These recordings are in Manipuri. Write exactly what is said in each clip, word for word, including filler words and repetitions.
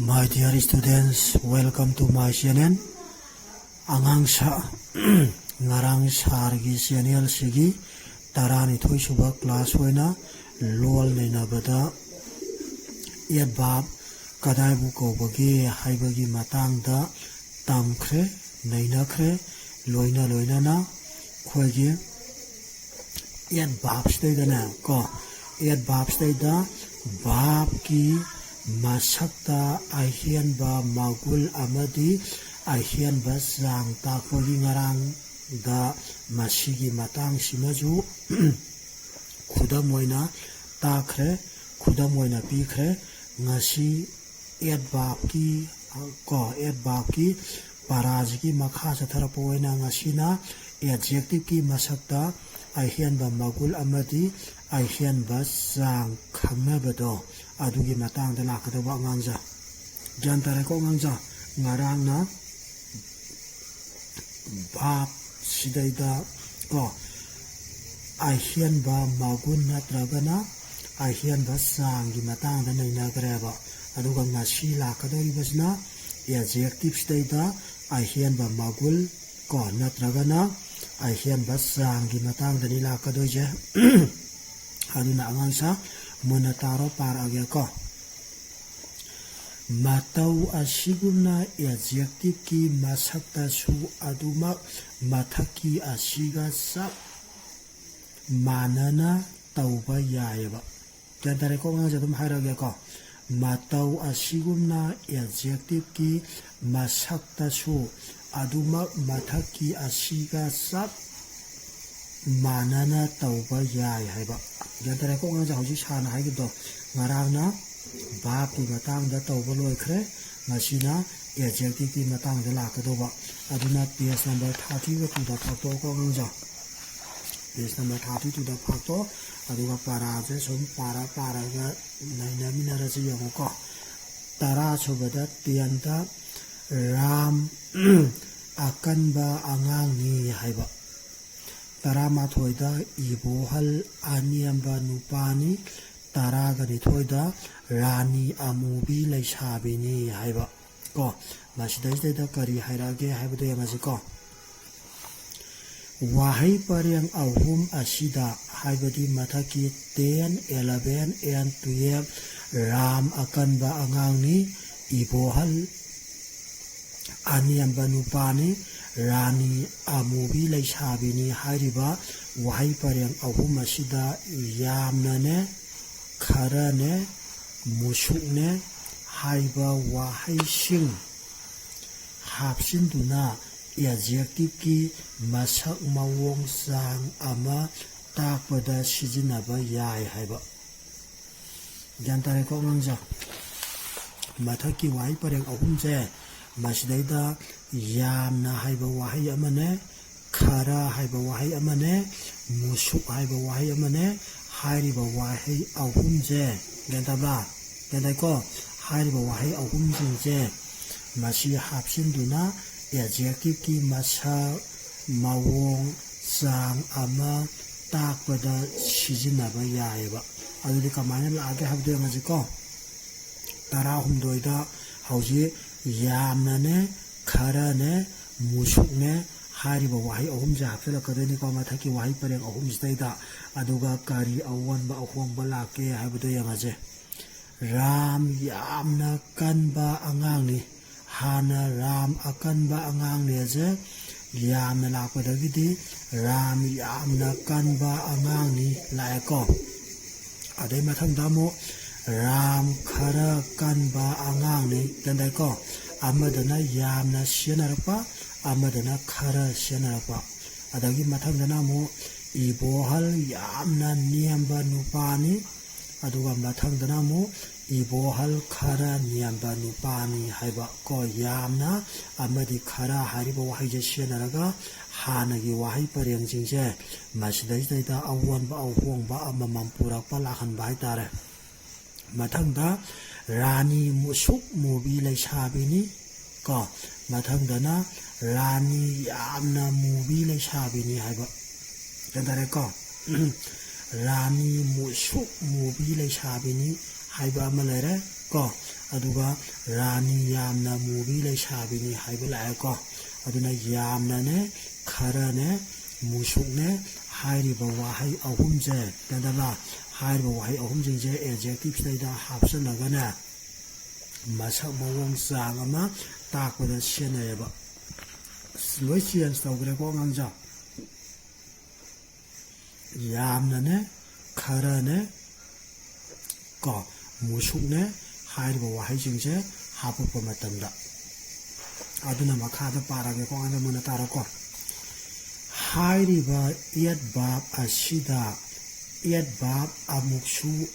My dear students, welcome to my channel. ꯑꯉꯥꯡ ꯁꯥ ꯉꯔꯥꯡ ꯁꯥꯔꯒꯤ ꯆꯦꯅꯦꯜꯁꯤꯒꯤ ꯇꯔꯥꯅꯤꯊꯣꯏ ꯁꯨꯕ ꯀ꯭ꯂꯥꯁ ꯑꯣꯏꯅ ꯂꯣꯜ ꯅꯩꯅꯕꯗ ꯑꯦꯠ ꯚꯥꯔꯕ ꯀꯗꯥꯏꯕꯨ ꯀꯧꯕꯒꯦ ꯍꯥꯏꯕꯒꯤ ꯃꯇꯥꯡꯗ ꯇꯝꯈ꯭ꯔꯦ, ꯅꯩꯅꯈ꯭ꯔꯦ꯫ ꯂꯣꯏꯅ ꯂꯣꯏꯅꯅ ꯑꯩꯈꯣꯏꯒꯤ ꯑꯦꯠ ꯚꯥꯔꯕꯁꯤꯗꯩꯗꯅꯦ ꯀꯣ, ꯑꯦꯠ ꯚꯥꯔꯕꯁꯤꯗꯩꯗ ꯚꯥꯔꯕꯀꯤ ꯃꯁꯛꯇ ꯑꯍꯦꯟꯕ ꯃꯒꯨꯟ ꯑꯃꯗꯤ ꯑꯍꯦꯟꯕ ꯆꯥꯡ ꯇꯥꯛꯄꯒꯤ ꯉꯔꯥꯡꯗ ꯃꯁꯤꯒꯤ ꯃꯇꯥꯡꯁꯤꯃꯁꯨ ꯈꯨꯗꯝ ꯑꯣꯏꯅ ꯇꯥꯛꯈ꯭ꯔꯦ, ꯈꯨꯗꯝ ꯑꯣꯏꯅ ꯄꯤꯈ꯭ꯔꯦ꯫ ꯉꯁꯤ ꯑꯦꯠ ꯚꯥꯔꯕꯀꯤ ꯀꯣ, ꯑꯦꯠ ꯚꯥꯔꯕꯀꯤ ꯄꯔꯥꯁꯤꯒꯤ ꯃꯈꯥ ꯆꯠꯊꯔꯛꯄ ꯑꯣꯏꯅ ꯉꯁꯤꯅ ꯑꯦꯗꯖꯦꯛꯇꯤꯚꯀꯤ ꯃꯁꯛꯇ ꯑꯍꯦꯟꯕ ꯃꯒꯨꯟ ꯑꯃꯗꯤ ꯑꯍꯦꯟꯕ ꯆꯥꯡ ꯈꯪꯅꯕꯗꯣ, ꯑꯗꯨꯒꯤ ꯃꯇꯥꯡꯗ ꯂꯥꯛꯀꯗꯧꯕ ꯑꯉꯥꯡꯁꯦ꯫ ꯒ꯭ꯌꯥꯟ ꯇꯥꯔꯦꯀꯣ ꯑꯉꯥꯡꯁꯦ? ꯉꯔꯥꯡꯅ ꯚꯥꯔꯕꯁꯤꯗꯩꯗ ꯀꯣ, ꯑꯍꯦꯟꯕ ꯃꯒꯨꯟ ꯅꯠꯇ꯭ꯔꯒꯅ ꯑꯍꯦꯟꯕ ꯆꯥꯡꯒꯤ ꯃꯇꯥꯡꯗ ꯅꯩꯅꯈ꯭ꯔꯦꯕ꯫ ꯑꯗꯨꯒ ꯉꯁꯤ ꯂꯥꯛꯀꯗꯧꯔꯤꯕꯁꯤꯅ ꯑꯦꯗꯖꯦꯛꯇꯤꯚꯁꯤꯗꯩꯗ ꯑꯍꯦꯟꯕ ꯃꯒꯨꯟ ꯀꯣ, ꯅꯠꯇ꯭ꯔꯒꯅ ꯑꯍꯦꯟꯕ ꯆꯥꯡꯒꯤ ꯃꯇꯥꯡꯗꯅꯤ ꯂꯥꯛꯀꯗꯣꯏꯁꯦ꯫ ꯑꯗꯨꯅ ꯑꯉꯥꯡꯁꯥ ꯃꯨꯟꯅ ꯇꯥꯔꯣ, ꯄꯥꯔꯛꯑꯒꯦ ꯀꯣ꯫ ꯃꯇꯧ ꯑꯁꯤꯒꯨꯝꯅ ꯑꯦꯗꯖꯦꯛꯇꯤꯚꯀꯤ ꯃꯁꯛꯇꯁꯨ ꯑꯗꯨꯃꯛ ꯃꯊꯛꯀꯤ ꯑꯁꯤꯒ ꯆꯞ ꯃꯥꯟꯅꯅ ꯇꯧꯕ ꯌꯥꯏꯑꯕ꯫ ꯒ꯭ꯌꯥꯟ ꯇꯥꯔꯦꯀꯣ ꯑꯉꯥꯡꯁꯦ? ꯑꯗꯨꯝ ꯍꯥꯏꯔꯛꯑꯒꯦꯀꯣ꯫ ꯃꯇꯧ ꯑꯁꯤꯒꯨꯝꯅ ꯑꯦꯗꯖꯦꯛꯇꯤꯚꯀꯤ ꯃꯁꯛꯇꯁꯨ ꯑꯗꯨꯃꯛ ꯃꯊꯛꯀꯤ ꯑꯁꯤꯒ ꯆꯞ ꯃꯥꯟꯅꯅ ꯇꯧꯕ ꯌꯥꯏ ꯍꯥꯏꯕ꯫ ꯒ꯭ꯌꯥꯟ ꯇꯥꯔꯦꯀꯣ ꯑꯉꯥꯡꯁꯦ? ꯍꯧꯖꯤꯛ ꯁꯥꯔꯅ ꯍꯥꯏꯈꯤꯕꯗꯣ, ꯉꯔꯥꯡꯅ ꯚꯥꯔꯕꯀꯤ ꯃꯇꯥꯡꯗ ꯇꯧꯕ ꯂꯣꯏꯈ꯭ꯔꯦ, ꯉꯁꯤꯅ ꯑꯦꯗꯖꯦꯛꯇꯤꯚꯀꯤ ꯃꯇꯥꯡꯗ ꯂꯥꯛꯀꯗꯧꯕ꯫ ꯑꯗꯨꯅ ꯄꯦꯖ ꯅꯝꯕꯔ ꯊꯥꯔꯇꯤꯒ ꯇꯨꯗ ꯐꯥꯛꯇꯣꯛꯑꯣꯀꯣ ꯑꯉꯥꯡꯁꯦ꯫ ꯄꯦꯖ ꯅꯝꯕꯔ ꯊꯥꯔꯇꯤ ꯇꯨꯗ ꯐꯥꯛꯇꯣꯛꯑꯣ, ꯑꯗꯨꯒ ꯄꯔꯥꯁꯦ ꯁꯨꯝ ꯄꯥꯔ ꯄꯥꯔꯒ ꯅꯩꯅꯃꯤꯟꯅꯔꯁꯤ꯫ ꯌꯦꯡꯉꯨꯀꯣ, ꯇꯔꯥ ꯁꯨꯕꯗ ꯇꯦꯟꯗ ꯔꯥꯝ ꯑꯀꯟꯕ ꯑꯉꯥꯡꯅꯤ ꯍꯥꯏꯕ꯫ ꯇꯔꯥꯃꯥꯊꯣꯏꯗ ꯏꯕꯣꯍꯜ ꯑꯅꯦꯝꯕ ꯅꯨꯄꯥꯅꯤ꯫ ꯇꯔꯥꯒ ꯅꯤꯊꯣꯏꯗ ꯔꯥꯅꯤ ꯑꯃꯨꯕꯤ ꯂꯩꯁꯥꯕꯤꯅꯤ ꯍꯥꯏꯕ꯫ ꯀꯣ, ꯃꯁꯤꯗꯩꯁꯤꯗꯩꯗ ꯀꯔꯤ ꯍꯥꯏꯔꯛꯑꯒꯦ ꯍꯥꯏꯕꯗꯣ ꯌꯦꯡꯉꯁꯤꯀꯣ꯫ ꯋꯥꯍꯩ ꯄꯔꯦꯡ ꯑꯍꯨꯝ ꯑꯁꯤꯗ, ꯍꯥꯏꯕꯗꯤ ꯃꯊꯛꯀꯤ ten, eleven and twelve, Ram ꯑꯀꯟꯕ ꯑꯉꯥꯡꯅꯤ, ꯏꯕꯣꯍꯜ ꯑꯅꯦꯝꯕ ꯅꯨꯄꯥꯅꯤ, ꯔꯥꯅꯤ ꯑꯃꯨꯕꯤ ꯂꯩꯁꯥꯕꯤꯅꯤ ꯍꯥꯏꯔꯤꯕ ꯋꯥꯍꯩ ꯄꯔꯦꯡ ꯑꯍꯨꯝ ꯑꯁꯤꯗ ꯌꯥꯝꯅꯅꯦ, ꯈꯔꯅꯦ, ꯃꯨꯁꯨꯛꯅꯦ ꯍꯥꯏꯕ ꯋꯥꯍꯩꯁꯤꯡ ꯍꯥꯞꯆꯤꯟꯗꯨꯅ adjectiveꯀꯤ ꯃꯁꯛ ꯃꯑꯣꯡ ꯆꯥꯡ ꯑꯃ ꯇꯥꯛꯄꯗ ꯁꯤꯖꯤꯟꯅꯕ ꯌꯥꯏ ꯍꯥꯏꯕ꯫ ꯒ꯭ꯌꯥꯟ ꯇꯥꯔꯦꯀꯣ ꯑꯉꯥꯡꯁꯦ? ꯃꯊꯛꯀꯤ ꯋꯥꯍꯩ ꯄꯔꯦꯡ ꯑꯍꯨꯝꯁꯦ, ꯃꯁꯤꯗꯩꯗ ꯌꯥꯝꯅ ꯍꯥꯏꯕ ꯋꯥꯍꯩ ꯑꯃꯅꯦ, ꯈꯔ ꯍꯥꯏꯕ ꯋꯥꯍꯩ ꯑꯃꯅꯦ, ꯃꯨꯁꯨꯛ ꯍꯥꯏꯕ ꯋꯥꯍꯩ ꯑꯃꯅꯦ, ꯍꯥꯏꯔꯤꯕ ꯋꯥꯍꯩ ꯑꯍꯨꯝꯁꯦ, ꯒ꯭ꯌꯥꯟ ꯇꯥꯕ꯭ꯔꯥ? ꯒ꯭ꯌꯥꯟ ꯇꯥꯏꯀꯣ? ꯍꯥꯏꯔꯤꯕ ꯋꯥꯍꯩ ꯑꯍꯨꯝꯁꯤꯡꯁꯦ ꯃꯁꯤ ꯍꯥꯞꯆꯤꯟꯗꯨꯅ adjectiveꯀꯤ ꯃꯁꯛ, ꯃꯑꯣꯡ, ꯆꯥꯡ ꯑꯃ ꯇꯥꯛꯄꯗ ꯁꯤꯖꯤꯟꯅꯕ ꯌꯥꯏꯑꯕ꯫ ꯑꯗꯨꯗꯤ ꯀꯃꯥꯏꯅ ꯂꯥꯛꯑꯒꯦ ꯍꯥꯏꯕꯗꯣ ꯌꯦꯡꯉꯁꯤꯀꯣ꯫ ꯇꯔꯥꯍꯨꯝꯗꯣꯏꯗ ꯍꯧꯖꯤꯛ ꯌꯥꯝꯅꯅꯦ, ꯈꯔꯅꯦ, ꯃꯨꯁꯨꯛꯅꯦ ꯍꯥꯏꯔꯤꯕ ꯋꯥꯍꯩ ꯑꯍꯨꯝꯁꯦ ꯍꯥꯞꯆꯤꯜꯂꯛꯀꯗꯣꯏꯅꯤꯀꯣ, ꯃꯊꯛꯀꯤ ꯋꯥꯍꯩ ꯄꯔꯦꯡ ꯑꯍꯨꯝꯁꯤꯗꯩꯗ꯫ ꯑꯗꯨꯒ ꯀꯔꯤ ꯑꯑꯣꯟꯕ ꯑꯍꯣꯡꯕ ꯂꯥꯛꯀꯦ ꯍꯥꯏꯕꯗꯣ ꯌꯦꯡꯉꯁꯦ꯫ ꯔꯥꯝ ꯌꯥꯝꯅ ꯀꯟꯕ ꯑꯉꯥꯡꯅꯤ꯫ ꯍꯥꯟꯅ ꯔꯥꯝ ꯑꯀꯟꯕ ꯑꯉꯥꯡꯅꯦꯁꯦ ꯌꯥꯝꯅ ꯂꯥꯛꯄꯗꯒꯤꯗꯤ ꯔꯥꯝ ꯌꯥꯝꯅ ꯀꯟꯕ ꯑꯉꯥꯡꯅꯤ ꯂꯥꯛꯑꯦꯀꯣ꯫ ꯑꯗꯩ ꯃꯊꯪꯗ ꯑꯃꯨꯛ ꯔꯥꯝ ꯈꯔ ꯀꯟꯕ ꯑꯉꯥꯡꯅꯤ꯫ ꯒ꯭ꯌꯥꯟ ꯇꯥꯏꯀꯣ? ꯑꯃꯗꯅ ꯌꯥꯝꯅ ꯁꯤꯖꯤꯟꯅꯔꯛꯄ, ꯑꯃꯗꯅ ꯈꯔ ꯁꯤꯖꯤꯟꯅꯔꯛꯄ꯫ ꯑꯗꯒꯤ ꯃꯊꯪꯗꯅ ꯑꯃꯨꯛ ꯏꯕꯣꯍꯜ ꯌꯥꯝꯅ ꯅꯦꯝꯕ ꯅꯨꯄꯥꯅꯤ꯫ ꯑꯗꯨꯒ ꯃꯊꯪꯗꯅ ꯑꯃꯨꯛ ꯏꯕꯣꯍꯜ ꯈꯔ ꯅꯦꯝꯕ ꯅꯨꯄꯥꯅꯤ ꯍꯥꯏꯕ ꯀꯣ꯫ ꯌꯥꯝꯅ ꯑꯃꯗꯤ ꯈꯔ ꯍꯥꯏꯔꯤꯕ ꯋꯥꯍꯩꯁꯦ ꯁꯤꯖꯤꯟꯅꯔꯒ ꯍꯥꯟꯅꯒꯤ ꯋꯥꯍꯩ ꯄꯔꯦꯡꯁꯤꯡꯁꯦ ꯃꯁꯤꯗꯩꯁꯤꯗꯩꯗ ꯑꯑꯣꯟꯕ ꯑꯍꯣꯡꯕ ꯑꯃꯃꯝ ꯄꯨꯔꯛꯄ, ꯂꯥꯛꯍꯟꯕ ꯍꯥꯏꯇꯥꯔꯦ꯫ ꯃꯊꯪꯗ ꯔꯥꯅꯤ ꯃꯨꯁꯨꯛ ꯃꯨꯕꯤ ꯂꯩꯁꯥꯕꯤꯅꯤ ꯀꯣ꯫ ꯃꯊꯪꯗꯅ ꯔꯥꯅꯤ ꯌꯥꯝꯅ ꯃꯨꯕꯤ ꯂꯩꯁꯥꯕꯤꯅꯤ ꯍꯥꯏꯕ꯫ ꯒ꯭ꯌꯥꯟ ꯇꯥꯔꯦꯀꯣ? ꯔꯥꯅꯤ ꯃꯨꯁꯨꯛ ꯃꯨꯕꯤ ꯂꯩꯁꯥꯕꯤꯅꯤ ꯍꯥꯏꯕ ꯑꯃ ꯂꯩꯔꯦ ꯀꯣ꯫ ꯑꯗꯨꯒ ꯔꯥꯅꯤ ꯌꯥꯝꯅ ꯃꯨꯕꯤ ꯂꯩꯁꯥꯕꯤꯅꯤ ꯍꯥꯏꯕ ꯂꯥꯛꯑꯦꯀꯣ꯫ ꯑꯗꯨꯅ ꯌꯥꯝꯅꯅꯦ, ꯈꯔꯅꯦ, ꯃꯨꯁꯨꯛꯅꯦ ꯍꯥꯏꯔꯤꯕ ꯋꯥꯍꯩ ꯑꯍꯨꯝꯁꯦ, ꯒ꯭ꯌꯥꯟ ꯇꯥꯕ꯭ꯔꯥ? ꯍꯥꯏꯔꯤꯕ ꯋꯥꯍꯩ ꯑꯍꯨꯝꯁꯤꯡꯁꯦ adjectiveꯁꯤꯗꯩꯗ ꯍꯥꯞꯆꯜꯂꯒꯅꯦ, ꯃꯁꯛ ꯃꯑꯣꯡ ꯆꯥꯡ ꯑꯃ ꯇꯥꯛꯄꯗ ꯁꯤꯖꯤꯟꯅꯩꯌꯦꯕ꯫ ꯑꯁ, ꯂꯣꯏ change ꯇꯧꯈ꯭ꯔꯦꯀꯣ ꯑꯉꯥꯡꯖꯥ꯫ ꯌꯥꯝꯅꯅꯦ, ꯈꯔꯅꯦ, ꯀꯣ, ꯃꯨꯁꯨꯛꯅꯦ ꯍꯥꯏꯔꯤꯕ ꯋꯥꯍꯩꯁꯤꯡꯁꯦ ꯍꯥꯞꯄꯛꯄ ꯃꯇꯝꯗ꯫ ꯑꯗꯨꯅ ꯃꯈꯥꯗ ꯄꯥꯔꯒꯦꯀꯣ, ꯑꯉꯥꯡꯖꯥ ꯃꯨꯟꯅ ꯇꯥꯔꯣꯀꯣ꯫ ꯍꯥꯏꯔꯤꯕ adverb ꯑꯁꯤꯗ adverb ꯑꯃꯨꯛꯁꯨ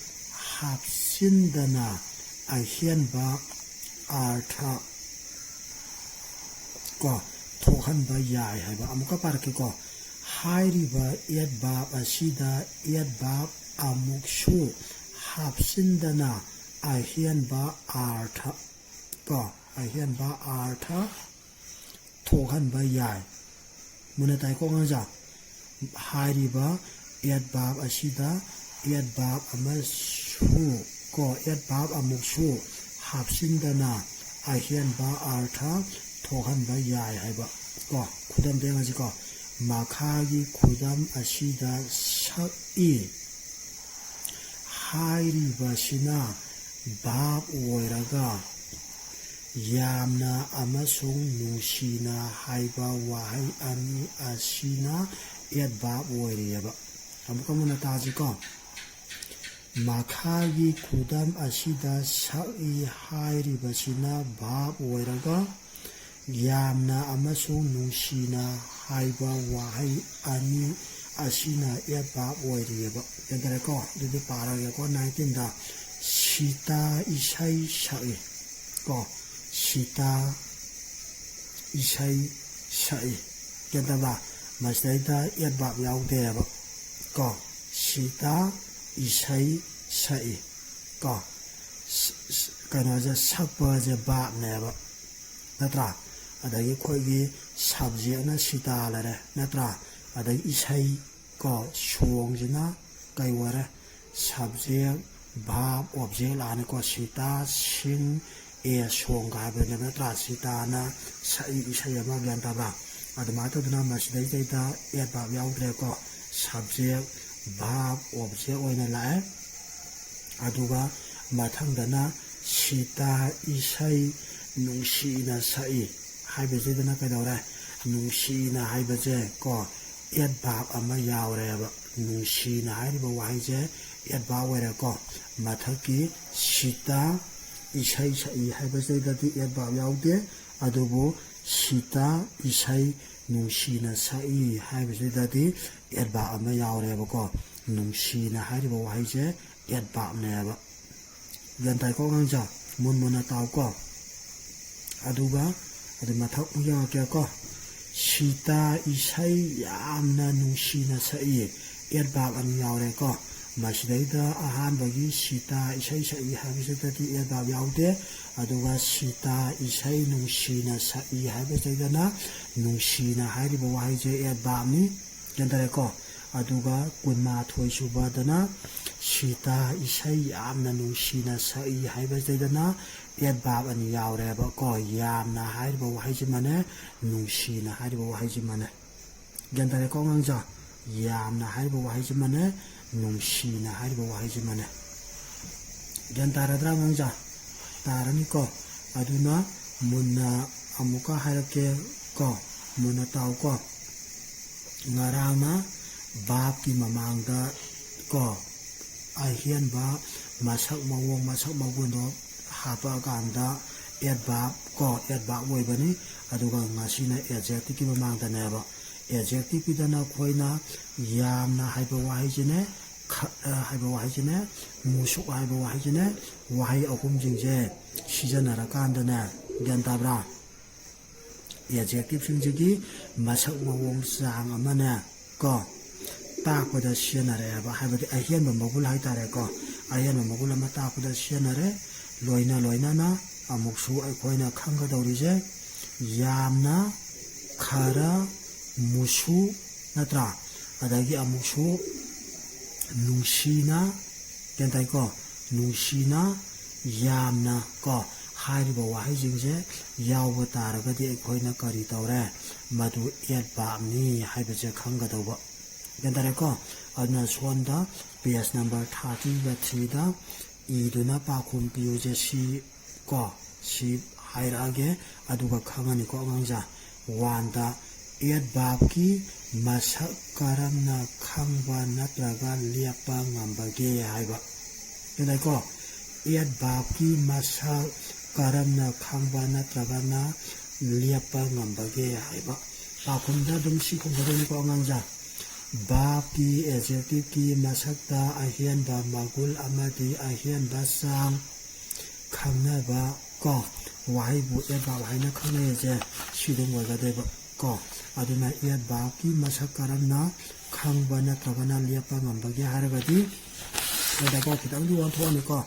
ꯍꯥꯞꯆꯤꯟꯗꯅ ꯑꯍꯦꯟꯕ ꯑꯥꯔꯊ ꯀꯣ ꯊꯣꯛꯍꯟꯕ ꯌꯥꯏ ꯍꯥꯏꯕ꯫ ꯑꯃꯨꯛꯀ ꯄꯥꯔꯛꯀꯦꯀꯣ꯫ ꯍꯥꯏꯔꯤꯕ adverb ꯑꯁꯤꯗ adverb ꯑꯃꯨꯛꯁꯨ ꯍꯥꯞꯆꯤꯟꯗꯅ ꯑꯍꯦꯟꯕ ꯑꯥꯔꯊ ꯀꯣ ꯑꯍꯦꯟꯕ ꯑꯥꯔꯊ ꯊꯣꯛꯍꯟꯕ ꯌꯥꯏ꯫ ꯃꯨꯟꯅ ꯇꯥꯏꯀꯣ ꯑꯉꯥꯡꯖꯥ? ꯍꯥꯏꯔꯤꯕ adverb ꯑꯁꯤꯗ adverb ꯑꯃꯁꯨ ꯀꯣ adverb ꯑꯃꯨꯛꯁꯨ ꯍꯥꯞꯆꯤꯟꯗꯅ ꯑꯍꯦꯟꯕ ꯑꯥꯔꯊ ꯊꯣꯛꯍꯟꯕ ꯌꯥꯏ ꯍꯥꯏꯕ ꯀꯣ꯫ ꯈꯨꯗꯝꯗ ꯌꯦꯡꯉꯁꯤꯀꯣ꯫ ꯃꯈꯥꯒꯤ ꯈꯨꯗꯝ ꯑꯁꯤꯗ ꯁꯛꯏ ꯍꯥꯏꯔꯤꯕꯁꯤꯅ verb ꯑꯣꯏꯔꯒ ꯌꯥꯝꯅ ꯑꯃꯁꯨꯡ ꯅꯨꯡꯁꯤꯅ ꯍꯥꯏꯕ ꯋꯥꯍꯩ ꯑꯅꯤ ꯑꯁꯤꯅ adverb ꯑꯣꯏꯔꯤꯑꯕ꯫ ꯑꯃꯨꯛꯀ ꯃꯨꯟꯅ ꯇꯥꯁꯤꯀꯣ꯫ ꯃꯈꯥꯒꯤ ꯈꯨꯗꯝ ꯑꯁꯤꯗ ꯁꯛꯏ ꯍꯥꯏꯔꯤꯕꯁꯤꯅ verb ꯑꯣꯏꯔꯒ ꯌꯥꯝꯅ ꯑꯃꯁꯨꯡ ꯅꯨꯡꯁꯤꯅ ꯍꯥꯏꯕ ꯋꯥꯍꯩ ꯑꯅꯤ ꯑꯁꯤꯅ adverb ꯑꯣꯏꯔꯤꯑꯕ꯫ ꯒ꯭ꯌꯥꯟ ꯇꯥꯔꯦꯀꯣ? ꯑꯗꯨꯗꯤ ꯄꯥꯔꯒꯦꯀꯣ꯫ Nineteenꯗ ꯁꯤꯇꯥ ꯏꯁꯩ ꯁꯛꯏ ꯀꯣ꯫ ꯁꯤꯇꯥ ꯏꯁꯩ ꯁꯛꯏ꯫ ꯒ꯭ꯌꯥꯟ ꯇꯥꯕ꯭ꯔꯥ? ꯃꯁꯤꯗꯩꯗ adverb ꯌꯥꯎꯗꯦꯕ ꯀꯣ꯫ ꯁꯤꯇꯥ ꯏꯁꯩ ꯁꯛꯏ ꯀꯣ꯫ ꯁ-, ꯁ-, ꯀꯩꯅꯣꯁꯦ, ꯁꯛꯄꯁꯦ verbꯅꯦꯕ, ꯅꯠꯇ꯭ꯔꯥ? ꯑꯗꯒꯤ ꯑꯩꯈꯣꯏꯒꯤ subjectꯅ ꯁꯤꯇꯥ ꯂꯩꯔꯦ, ꯅꯠꯇ꯭ꯔꯥ? ꯑꯗꯒꯤ ꯏꯁꯩ ꯀꯣ, songꯁꯤꯅ ꯀꯩ ꯑꯣꯏꯔꯦ? Subject, verb, object ꯂꯥꯛꯑꯅꯤꯀꯣ꯫ ꯁꯤꯇꯥ ꯁꯤꯡ ꯑꯦ ꯁꯣꯡꯒ ꯍꯥꯏꯕꯅꯦꯕ ꯅꯠꯇ꯭ꯔꯥ? ꯁꯤꯇꯥꯅ ꯁꯛꯏ ꯏꯁꯩ ꯑꯃ, ꯒ꯭ꯌꯥꯟ ꯇꯥꯕ꯭ꯔꯥ? ꯑꯗꯨꯃꯥꯏꯅ ꯇꯧꯗꯅ ꯃꯁꯤꯗꯩꯗꯩꯗ adverb ꯌꯥꯎꯗ꯭ꯔꯦꯀꯣ꯫ Subject, verb, object ꯑꯣꯏꯅ ꯂꯥꯛꯑꯦ꯫ ꯑꯗꯨꯒ ꯃꯊꯪꯗꯅ ꯁꯤꯇꯥ ꯏꯁꯩ ꯅꯨꯡꯁꯤꯅ ꯁꯛꯏ ꯍꯥꯏꯕꯁꯤꯗꯅ ꯀꯩꯗꯧꯔꯦ? ꯅꯨꯡꯁꯤꯅ ꯍꯥꯏꯕꯁꯦ ꯀꯣ, adverb ꯑꯃ ꯌꯥꯎꯔꯦꯕ꯫ ꯅꯨꯡꯁꯤꯅ ꯍꯥꯏꯔꯤꯕ ꯋꯥꯍꯩꯁꯦ adverb ꯑꯣꯏꯔꯦꯀꯣ꯫ ꯃꯊꯛꯀꯤ ꯁꯤꯇꯥ ꯏꯁꯩ ꯁꯛꯏ ꯍꯥꯏꯕꯁꯤꯗꯗꯤ adverb ꯌꯥꯎꯗꯦ, ꯑꯗꯨꯕꯨ ꯁꯤꯇꯥ ꯏꯁꯩ ꯅꯨꯡꯁꯤꯅ ꯁꯛꯏ ꯍꯥꯏꯕꯁꯤꯗꯗꯤ adverb ꯑꯃ ꯌꯥꯎꯔꯦꯕꯀꯣ꯫ ꯅꯨꯡꯁꯤꯅ ꯍꯥꯏꯔꯤꯕ ꯋꯥꯍꯩꯁꯦ adverbꯅꯦꯕ꯫ ꯒ꯭ꯌꯥꯟ ꯇꯥꯏꯀꯣ ꯑꯉꯥꯡꯁꯥ? ꯃꯨꯟ ꯃꯨꯟꯅ ꯇꯥꯎꯀꯣ꯫ ꯑꯗꯨꯒ ꯑꯗꯨ ꯃꯊꯛ ꯑꯃꯨꯛ ꯌꯦꯡꯉꯛꯀꯦꯀꯣ꯫ ꯁꯤꯇꯥ ꯏꯁꯩ ꯌꯥꯝꯅ ꯅꯨꯡꯁꯤꯅ ꯁꯛꯏ, adverb ꯑꯅꯤ ꯌꯥꯎꯔꯦꯀꯣ꯫ ꯃꯁꯤꯗꯩꯗ ꯑꯍꯥꯟꯕꯒꯤ ꯁꯤꯇꯥ ꯏꯁꯩ ꯁꯛꯏ ꯍꯥꯏꯕꯁꯤꯗꯗꯤ adverb ꯌꯥꯎꯗꯦ꯫ ꯑꯗꯨꯒ ꯁꯤꯇꯥ ꯏꯁꯩ ꯅꯨꯡꯁꯤꯅ ꯁꯛꯏ ꯍꯥꯏꯕꯁꯤꯗꯅ ꯅꯨꯡꯁꯤꯅ ꯍꯥꯏꯔꯤꯕ ꯋꯥꯍꯩꯁꯦ adverbꯅꯤ꯫ ꯒ꯭ꯌꯥꯟ ꯇꯥꯔꯦꯀꯣ? ꯑꯗꯨꯒ ꯀꯨꯟꯃꯥꯊꯣꯏ ꯁꯨꯕꯗꯅ ꯁꯤꯇꯥ ꯏꯁꯩ ꯌꯥꯝꯅ ꯅꯨꯡꯁꯤꯅ ꯁꯛꯏ ꯍꯥꯏꯕꯁꯤꯗꯅ adverb ꯑꯅꯤ ꯌꯥꯎꯔꯦꯕꯀꯣ꯫ ꯌꯥꯝꯅ ꯍꯥꯏꯔꯤꯕ ꯋꯥꯍꯩꯁꯤꯃꯅꯦ, ꯅꯨꯡꯁꯤꯅ ꯍꯥꯏꯔꯤꯕ ꯋꯥꯍꯩꯁꯤꯃꯅꯦ꯫ ꯒ꯭ꯌꯥꯟ ꯇꯥꯔꯦꯀꯣ ꯑꯉꯥꯡꯁꯥ? ꯌꯥꯝꯅ ꯍꯥꯏꯔꯤꯕ ꯋꯥꯍꯩꯁꯤꯃꯅꯦ, ꯅꯨꯡꯁꯤꯅ ꯍꯥꯏꯔꯤꯕ ꯋꯥꯍꯩꯁꯤꯃꯅꯦ꯫ ꯒ꯭ꯌꯥꯟ ꯇꯥꯔꯗ꯭ꯔꯥ ꯑꯉꯥꯡꯁꯥ? ꯇꯥꯔꯅꯤꯀꯣ꯫ ꯑꯗꯨꯅ ꯃꯨꯟꯅ ꯑꯃꯨꯛꯀ ꯍꯥꯏꯔꯛꯀꯦ ꯀꯣ, ꯃꯨꯟꯅ ꯇꯥꯎꯀꯣ꯫ ꯉꯔꯥꯡꯅ verbꯀꯤ ꯃꯃꯥꯡꯗ ꯀꯣ, ꯑꯍꯦꯟꯕ ꯃꯁꯛ ꯃꯑꯣꯡ, ꯃꯁꯛ ꯃꯒꯨꯟꯗꯣ ꯍꯥꯞꯄꯛꯑꯀꯥꯟꯗ adverb ꯀꯣ, adverb ꯑꯣꯏꯕꯅꯤ꯫ ꯑꯗꯨꯒ ꯉꯁꯤꯅ adjectiveꯀꯤ ꯃꯃꯥꯡꯗꯅꯦꯕ꯫ Adjectiveꯀꯤꯗꯅ ꯑꯩꯈꯣꯏꯅ ꯌꯥꯝꯅ ꯍꯥꯏꯕ ꯋꯥꯍꯩꯁꯤꯅꯦ, ꯈꯔ ꯍꯥꯏꯕ ꯋꯥꯍꯩꯁꯤꯅꯦ, ꯃꯨꯁꯨꯛ ꯍꯥꯏꯕ ꯋꯥꯍꯩꯁꯤꯅꯦ, ꯋꯥꯍꯩ ꯑꯍꯨꯝꯁꯤꯡꯁꯦ ꯁꯤꯖꯤꯟꯅꯔꯀꯥꯟꯗꯅꯦ, ꯒ꯭ꯌꯥꯟ ꯇꯥꯕ꯭ꯔꯥ? Adjectiveꯁꯤꯡꯁꯤꯒꯤ ꯃꯁꯛ ꯃꯑꯣꯡ ꯆꯥꯡ ꯑꯃꯅꯦ ꯀꯣ, ꯇꯥꯛꯄꯗ ꯁꯤꯖꯤꯟꯅꯔꯛꯑꯦꯕ, ꯍꯥꯏꯕꯗꯤ ꯑꯍꯦꯟꯕ ꯃꯒꯨꯟ ꯍꯥꯏꯇꯥꯔꯦꯀꯣ, ꯑꯍꯦꯟꯕ ꯃꯒꯨꯟ ꯑꯃ ꯇꯥꯛꯄꯗ ꯁꯤꯖꯤꯟꯅꯔꯦ꯫ ꯂꯣꯏꯅ ꯂꯣꯏꯅꯅ ꯑꯃꯨꯛꯁꯨ ꯑꯩꯈꯣꯏꯅ ꯈꯪꯒꯗꯧꯔꯤꯁꯦ, ꯌꯥꯝꯅ, ꯈꯔ, ꯃꯨꯁꯨ, ꯅꯠꯇ꯭ꯔꯥ? ꯑꯗꯒꯤ ꯑꯃꯨꯛꯁꯨ ꯅꯨꯡꯁꯤꯅ, ꯒ꯭ꯌꯥꯟ ꯇꯥꯏꯀꯣ? ꯅꯨꯡꯁꯤꯅ, ꯌꯥꯝꯅ ꯀꯣ, ꯍꯥꯏꯔꯤꯕ ꯋꯥꯍꯩꯁꯤꯡꯁꯦ ꯌꯥꯎꯕ ꯇꯥꯔꯒꯗꯤ ꯑꯩꯈꯣꯏꯅ ꯀꯔꯤ ꯇꯧꯔꯦ? ꯃꯗꯨ adverb ꯅꯤ ꯍꯥꯏꯕꯁꯦ ꯈꯪꯒꯗꯧꯕ꯫ ꯒ꯭ꯌꯥꯟ ꯇꯥꯔꯦꯀꯣ? ꯑꯗꯨꯅ ꯁꯣꯝꯗ page number thirty-three ꯗ ꯏꯗꯨꯅ ꯄꯥꯎꯈꯨꯝ ꯄꯤꯌꯨꯁꯦ ꯁꯤ ꯀꯣ, ꯁꯤ ꯍꯥꯏꯔꯛꯑꯒꯦ, ꯑꯗꯨꯒ ꯈꯪꯉꯅꯤꯀꯣ ꯑꯉꯥꯡꯁꯦ꯫ One ꯗ adverb ꯀꯤ ꯃꯁꯛ ꯀꯔꯝꯅ ꯈꯪꯕ ꯅꯠꯇ꯭ꯔꯒ ꯂꯦꯞꯄ ꯉꯝꯕꯒꯦ ꯍꯥꯏꯕ꯫ ꯒ꯭ꯌꯥꯟ ꯇꯥꯏꯀꯣ? Adverb ꯀꯤ ꯃꯁꯛ ꯀꯔꯝꯅ ꯈꯪꯕ ꯅꯠꯇ꯭ꯔꯒꯅ ꯂꯦꯞꯄ ꯉꯝꯕꯒꯦ ꯍꯥꯏꯕ꯫ ꯄꯥꯎꯈꯨꯝꯗ ꯑꯗꯨꯝ ꯁꯤ ꯈꯨꯝꯒꯗꯣꯏꯅꯤꯀꯣ ꯑꯉꯥꯡꯁꯦ꯫ Verb ꯀꯤ, adjective ꯀꯤ ꯃꯁꯛꯇ ꯑꯍꯦꯟꯕ ꯃꯒꯨꯟ ꯑꯃꯗꯤ ꯑꯍꯦꯟꯕ ꯆꯥꯡ ꯈꯪꯅꯕ ꯀꯣ, ꯋꯥꯍꯩꯕꯨ adverb ꯍꯥꯏꯅ ꯈꯪꯅꯩꯁꯦ ꯁꯤ ꯑꯗꯨꯝ ꯑꯣꯏꯒꯗꯣꯏꯕ ꯀꯣ꯫ ꯑꯗꯨꯅ adverb ꯀꯤ ꯃꯁꯛ ꯀꯔꯝꯅ ꯈꯪꯕ ꯅꯠꯇ꯭ꯔꯒꯅ ꯂꯦꯞꯄ ꯉꯝꯕꯒꯦ ꯍꯥꯏꯔꯒꯗꯤ, ꯁꯤꯗꯀꯣ ꯈꯤꯇꯪꯗꯤ ꯑꯣꯟꯊꯣꯛꯑꯅꯤꯀꯣ꯫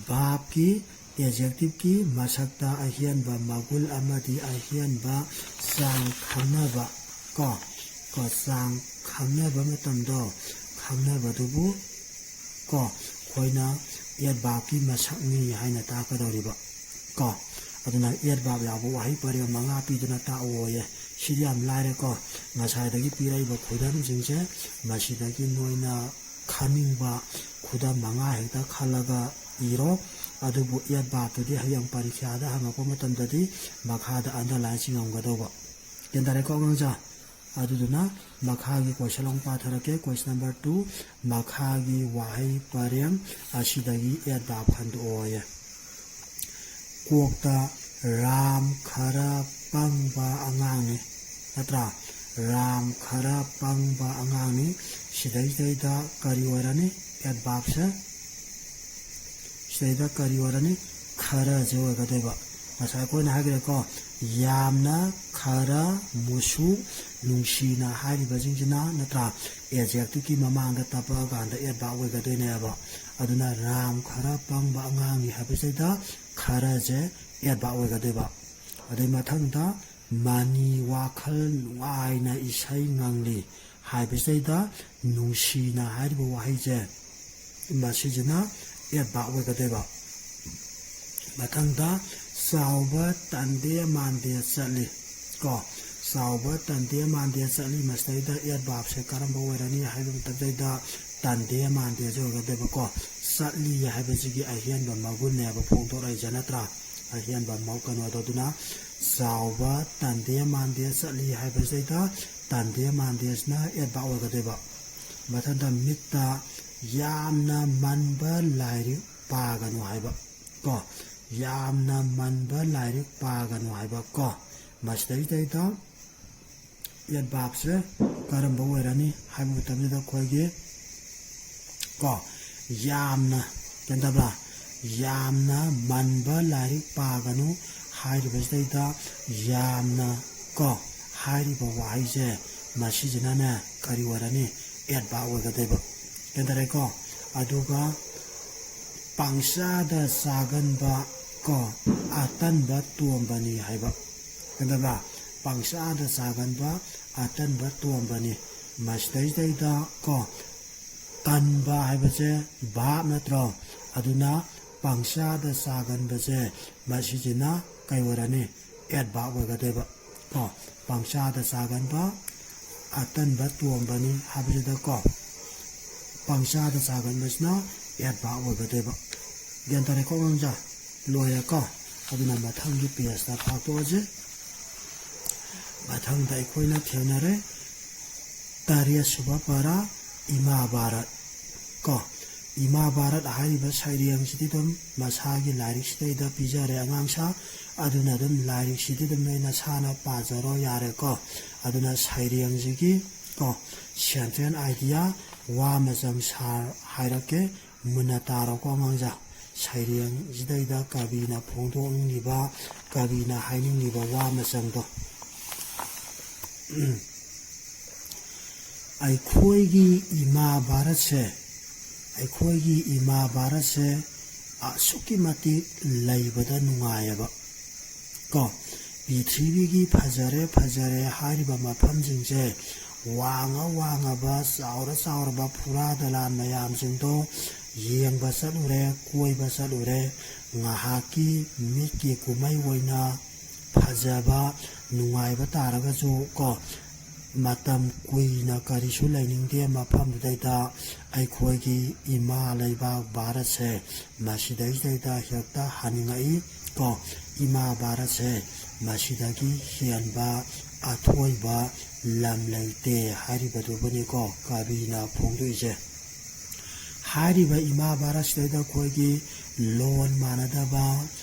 Verb ꯀꯤ, adjective ꯀꯤ ꯃꯁꯛꯇ ꯑꯍꯦꯟꯕ ꯃꯒꯨꯟ ꯑꯃꯗꯤ ꯑꯍꯦꯟꯕ ꯆꯥꯡ ꯈꯪꯅꯕ ꯀꯣ, ꯀꯣ, ꯆꯥꯡ ꯈꯪꯅꯕ ꯃꯇꯝꯗꯣ, ꯈꯪꯅꯕꯗꯨꯕꯨ ꯀꯣ, ꯑꯩꯈꯣꯏꯅ adverb ꯀꯤ ꯃꯁꯛꯅꯤ ꯍꯥꯏꯅ ꯇꯥꯛꯀꯗꯧꯔꯤꯕ ꯀꯣ꯫ ꯑꯗꯨꯅ adverb ꯌꯥꯎꯕ ꯋꯥꯍꯩ ꯄꯔꯦꯡ ꯃꯉꯥ ꯄꯤꯗꯨꯅ ꯇꯥꯛꯑꯣꯌꯦ꯫ ꯁꯤꯗꯤ ꯌꯥꯝ ꯂꯥꯏꯔꯦꯀꯣ꯫ ꯉꯁꯥꯏꯗꯒꯤ ꯄꯤꯔꯛꯏꯕ ꯈꯨꯗꯝꯁꯤꯡꯁꯦ ꯃꯁꯤꯗꯒꯤ ꯅꯣꯏꯅ ꯈꯟꯅꯤꯡꯕ ꯈꯨꯗꯝ ꯃꯉꯥ ꯍꯦꯛꯇ ꯈꯜꯂꯒ ꯏꯔꯣ꯫ ꯑꯗꯨꯕꯨ adverb ꯇꯨꯗꯤ ꯍꯌꯦꯡ ꯄꯔꯤꯈ꯭ꯌꯥꯗ ꯍꯪꯉꯛꯄ ꯃꯇꯝꯗꯗꯤ ꯃꯈꯥꯗ underline ꯆꯤꯡꯉꯝꯒꯗꯧꯕ꯫ ꯒ꯭ꯌꯥꯟ ꯇꯥꯔꯦꯀꯣ ꯑꯉꯥꯡꯁꯥ? ꯑꯗꯨꯗꯨꯅ ꯃꯈꯥꯒꯤ question ꯑꯃꯨꯛ ꯄꯥꯊꯔꯛꯀꯦ꯫ Question number two, ꯃꯈꯥꯒꯤ ꯋꯥꯍꯩ ꯄꯔꯦꯡ ꯑꯁꯤꯗꯒꯤ adverb ꯈꯟꯗꯣꯛꯑꯣꯌꯦ꯫ ꯀꯣꯛꯇ ꯔꯥꯝ ꯈꯔ ꯄꯪꯕ ꯑꯉꯥꯡꯅꯤ, ꯅꯠꯇ꯭ꯔꯥ? ꯔꯥꯝ ꯈꯔ ꯄꯪꯕ ꯑꯉꯥꯡꯅꯤ꯫ ꯁꯤꯗꯩꯁꯤꯗꯩꯗ ꯀꯔꯤ ꯑꯣꯏꯔꯅꯤ? Adverb ꯁꯦ ꯁꯤꯗꯩꯗ ꯀꯔꯤ ꯑꯣꯏꯔꯅꯤ? ꯈꯔꯁꯦ ꯑꯣꯏꯒꯗꯣꯏꯕ꯫ ꯉꯁꯥꯏ ꯑꯩꯈꯣꯏꯅ ꯍꯥꯏꯈ꯭ꯔꯦꯀꯣ, ꯌꯥꯝꯅ, ꯈꯔ, ꯃꯨꯁꯨ, ꯅꯨꯡꯁꯤꯅ ꯍꯥꯏꯔꯤꯕꯁꯤꯡꯁꯤꯅ, ꯅꯠꯇ꯭ꯔꯥ, adjective ꯀꯤ ꯃꯃꯥꯡꯗ ꯇꯞꯄꯛꯑꯀꯥꯟꯗ adverb ꯑꯣꯏꯒꯗꯣꯏꯅꯦꯕ꯫ ꯑꯗꯨꯅ ꯔꯥꯝ ꯈꯔ ꯄꯪꯕ ꯑꯉꯥꯡꯅꯤ ꯍꯥꯏꯕꯁꯤꯗ ꯈꯔꯁꯦ adverb ꯑꯣꯏꯒꯗꯣꯏꯕ꯫ ꯑꯗꯩ ꯃꯊꯪꯗ ꯃꯅꯤ ꯋꯥꯈꯜ ꯅꯨꯡꯉꯥꯏꯅ ꯏꯁꯩ ꯉꯪꯂꯤ ꯍꯥꯏꯕꯁꯤꯗꯩꯗ ꯅꯨꯡꯁꯤꯅ ꯍꯥꯏꯔꯤꯕ ꯋꯥꯍꯩꯁꯦ, ꯃꯁꯤꯁꯤꯅ adverb ꯑꯣꯏꯒꯗꯣꯏꯕ꯫ ꯃꯊꯪꯗ, ꯆꯥꯎꯕ ꯇꯟꯗꯦ ꯃꯥꯟꯗꯦ ꯆꯠꯂꯤ꯫ ꯀꯣ, ꯆꯥꯎꯕ ꯇꯟꯗꯦ ꯃꯥꯟꯗꯦ ꯆꯠꯂꯤ꯫ ꯃꯁꯤꯗꯩꯗ adverb ꯁꯦ ꯀꯔꯝꯕ ꯑꯣꯏꯔꯅꯤ ꯍꯥꯏꯕ ꯃꯇꯝꯗꯩꯗ, ꯇꯟꯗꯦ ꯃꯥꯟꯗꯦꯁꯦ ꯑꯣꯏꯒꯗꯣꯏꯕꯀꯣ꯫ ꯆꯠꯂꯤ ꯍꯥꯏꯕꯁꯤꯒꯤ ꯑꯍꯦꯟꯕ ꯃꯒꯨꯟꯅꯦꯕ ꯐꯣꯡꯗꯣꯔꯛꯏꯁꯦ, ꯅꯠꯇ꯭ꯔꯥ? ꯑꯍꯦꯟꯕ ꯃ-, ꯀꯩꯅꯣꯗꯣ, ꯑꯗꯨꯅ ꯆꯥꯎꯕ ꯇꯟꯗꯦ ꯃꯥꯟꯗꯦ ꯆꯠꯂꯤ ꯍꯥꯏꯕꯁꯤꯗꯩꯗ ꯇꯟꯗꯦ ꯃꯥꯟꯗꯦꯁꯤꯅ adverb ꯑꯣꯏꯒꯗꯣꯏꯕ꯫ ꯃꯊꯪꯗ, ꯃꯤꯠꯇ ꯌꯥꯝꯅ ꯃꯟꯕ ꯂꯥꯏꯔꯤꯛ ꯄꯥꯒꯅꯨ ꯍꯥꯏꯕ꯫ ꯀꯣ, ꯌꯥꯝꯅ ꯃꯟꯕ ꯂꯥꯏꯔꯤꯛ ꯄꯥꯒꯅꯨ ꯍꯥꯏꯕ꯫ ꯀꯣ, ꯃꯁꯤꯗꯩꯗꯩꯗ adverb ꯁꯦ ꯀꯔꯝꯕ ꯑꯣꯏꯔꯅꯤ ꯍꯥꯏꯕ ꯃꯇꯝꯗ, ꯑꯩꯈꯣꯏꯒꯤ, ꯀꯣ, ꯌꯥꯝꯅ, ꯒ꯭ꯌꯥꯟ ꯇꯥꯕ꯭ꯔꯥ? ꯌꯥꯝꯅ ꯃꯟꯕ ꯂꯥꯏꯔꯤꯛ ꯄꯥꯒꯅꯨ ꯍꯥꯏꯔꯤꯕꯁꯤꯗꯩꯗ ꯌꯥꯝꯅ, ꯀꯣ, ꯍꯥꯏꯔꯤꯕ ꯋꯥꯍꯩꯁꯦ, ꯃꯁꯤꯁꯤꯅꯅꯦ ꯀꯔꯤ ꯑꯣꯏꯔꯅꯤ? Adverb ꯑꯣꯏꯒꯗꯣꯏꯕ꯫ ꯒ꯭ꯌꯥꯟ ꯇꯥꯔꯦꯀꯣ? ꯑꯗꯨꯒ ꯄꯪꯆꯥꯗ ꯆꯥꯒꯟꯕ, ꯀꯣ, ꯑꯇꯟꯕ ꯇꯣꯝꯕꯅꯤ ꯍꯥꯏꯕ꯫ ꯒ꯭ꯌꯥꯟ ꯇꯥꯕ꯭ꯔꯥ? ꯄꯪꯆꯥꯗ ꯆꯥꯒꯟꯕ ꯑꯇꯟꯕ ꯇꯣꯝꯕꯅꯤ꯫ ꯃꯁꯤꯗꯩꯗꯩꯗ, ꯀꯣ, ꯇꯟꯕ ꯍꯥꯏꯕꯁꯦ verb ꯅꯠꯇ꯭ꯔꯣ? ꯑꯗꯨꯅ ꯄꯪꯆꯥꯗ ꯆꯥꯒꯟꯕꯁꯦ, ꯃꯁꯤꯁꯤꯅ ꯀꯩ ꯑꯣꯏꯔꯅꯤ? Adverb ꯑꯣꯏꯒꯗꯣꯏꯕ꯫ ꯀꯣ, ꯄꯪꯆꯥꯗ ꯆꯥꯒꯟꯕ ꯑꯇꯟꯕ ꯇꯣꯝꯕꯅꯤ ꯍꯥꯏꯕꯁꯤꯗ, ꯀꯣ, ꯄꯪꯆꯥꯗ ꯆꯥꯒꯟꯕꯁꯤꯅ adverb ꯑꯣꯏꯒꯗꯣꯏꯕ꯫ ꯒ꯭ꯌꯥꯟ ꯇꯥꯔꯦꯀꯣ ꯑꯉꯥꯡꯖꯥ? ꯂꯣꯏꯔꯦꯀꯣ? ꯑꯗꯨꯅ ꯃꯊꯪꯒꯤ page ꯇ ꯐꯥꯛꯇꯣꯛꯑꯁꯤ꯫ ꯃꯊꯪꯗ ꯑꯩꯈꯣꯏꯅ ꯊꯦꯡꯅꯔꯦ ꯇꯔꯦꯠ ꯁꯨꯕ ꯄꯔꯥ, ꯏꯃꯥ ꯚꯥꯔꯠ꯫ ꯀꯣ, ꯏꯃꯥ ꯚꯥꯔꯠ ꯍꯥꯏꯔꯤꯕ ꯁꯩꯔꯦꯡꯁꯤꯗꯤ ꯑꯗꯨꯝ ꯃꯁꯥꯒꯤ ꯂꯥꯏꯔꯤꯛꯁꯤꯗꯩꯗ ꯄꯤꯖꯔꯦ ꯑꯉꯥꯡꯁꯥ꯫ ꯑꯗꯨꯅ ꯑꯗꯨꯝ ꯂꯥꯏꯔꯤꯛꯁꯤꯗꯤ ꯑꯗꯨꯝ ꯅꯣꯏ ꯅꯁꯥꯅ ꯄꯥꯖꯔꯣ ꯌꯥꯔꯦꯀꯣ꯫ ꯑꯗꯨꯅ ꯁꯩꯔꯦꯡꯁꯤꯒꯤ, ꯀꯣ, central idea, ꯋꯥ ꯃꯆꯪ ꯁꯥꯔ ꯍꯥꯏꯔꯛꯀꯦ, ꯃꯨꯟꯅ ꯇꯥꯔꯣꯀꯣ ꯑꯉꯥꯡꯁꯥ꯫ ꯁꯩꯔꯦꯡꯁꯤꯗꯩꯗ ꯀꯕꯤꯅ ꯐꯣꯡꯗꯣꯛꯅꯤꯡꯂꯤꯕ, ꯀꯕꯤꯅ ꯍꯥꯏꯅꯤꯡꯂꯤꯕ ꯋꯥ ꯃꯆꯪꯗꯣ꯫ ꯑꯩꯈꯣꯏꯒꯤ ꯏꯃꯥ ꯚꯥꯔꯠꯁꯦ, ꯑꯩꯈꯣꯏꯒꯤ ꯏꯃꯥ ꯚꯥꯔꯠꯁꯦ ꯑꯁꯨꯛꯀꯤ ꯃꯇꯤꯛ ꯂꯩꯕꯗ ꯅꯨꯡꯉꯥꯏꯌꯦꯕ꯫ ꯀꯣ, ꯄ꯭ꯔꯤꯊꯤꯕꯤꯒꯤ ꯐꯖꯔꯦ, ꯐꯖꯔꯦ ꯍꯥꯏꯔꯤꯕ ꯃꯐꯝꯁꯤꯡꯁꯦ ꯋꯥꯡꯉ ꯋꯥꯡꯉꯕ, ꯆꯥꯎꯔ ꯆꯥꯎꯔꯕ ꯐꯨꯔꯥ ꯗꯂꯥꯟ ꯃꯌꯥꯝꯁꯤꯡꯗꯣ ꯌꯦꯡꯕ ꯆꯠꯂꯨꯔꯦ, ꯀꯣꯏꯕ ꯆꯠꯂꯨꯔꯦ꯫ ꯉꯥꯏꯍꯥꯛꯀꯤ ꯃꯤꯠꯀꯤ ꯀꯨꯝꯍꯩ ꯑꯣꯏꯅ ꯐꯖꯕ, ꯅꯨꯡꯉꯥꯏꯕ ꯇꯥꯔꯒꯁꯨ ꯀꯣ, ꯃꯇꯝ ꯀꯨꯏꯅ ꯀꯔꯤꯁꯨ ꯂꯩꯅꯤꯡꯗꯦ ꯃꯐꯝꯗꯨꯗꯩꯗ꯫ ꯑꯩꯈꯣꯏꯒꯤ ꯏꯃꯥ ꯂꯩꯕꯥꯛ ꯚꯥꯔꯠꯁꯦ ꯃꯁꯤꯗꯩꯁꯤꯗꯩꯗ ꯍꯦꯛꯇ ꯍꯟꯅꯤꯡꯉꯛꯏ ꯀꯣ꯫ ꯏꯃꯥ ꯚꯥꯔꯠꯁꯦ ꯃꯁꯤꯗꯒꯤ ꯍꯦꯟꯕ ꯑꯊꯣꯏꯕ ꯂꯝ ꯂꯩꯇꯦ ꯍꯥꯏꯔꯤꯕꯗꯨꯕꯨꯅꯤꯀꯣ ꯀꯕꯤꯅ ꯐꯣꯡꯗꯣꯛꯏꯁꯦ꯫ ꯍꯥꯏꯔꯤꯕ ꯏꯃꯥ ꯚꯥꯔꯠꯁꯤꯗꯩꯗ ꯑꯩꯈꯣꯏꯒꯤ ꯂꯣꯟ ꯃꯥꯟꯅꯗꯕ,